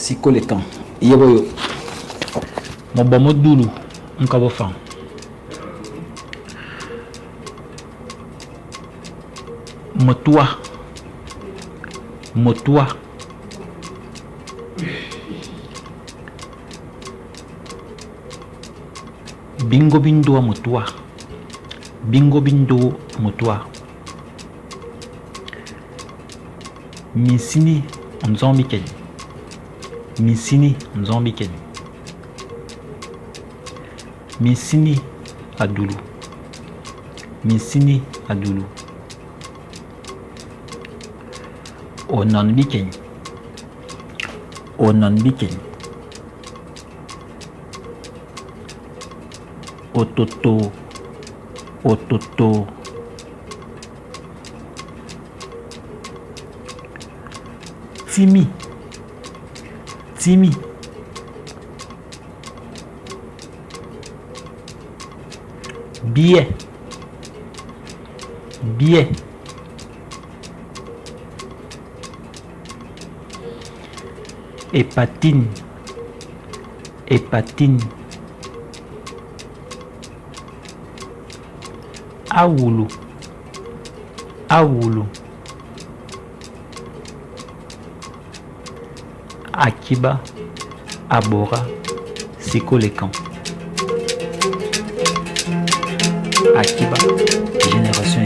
Sikôlô ékang, yebe ôyô. Ma bo ma dulu nkab ofan. Metua, metua. Bingo bi ndôgha metua, bingo bi ndôghe metua. Minsini nzong biken, minsini nzong biken. Minsini a dulu, minsini a dulu. Ônon biken, ônon biken. Ôtôtô, ôtôtô. Tsimi, tsimi. Byè, byè. Épatine, épatine. A wulu, a wulu. Akiba, Abora, Sikôlô ékang. Akiba, génération.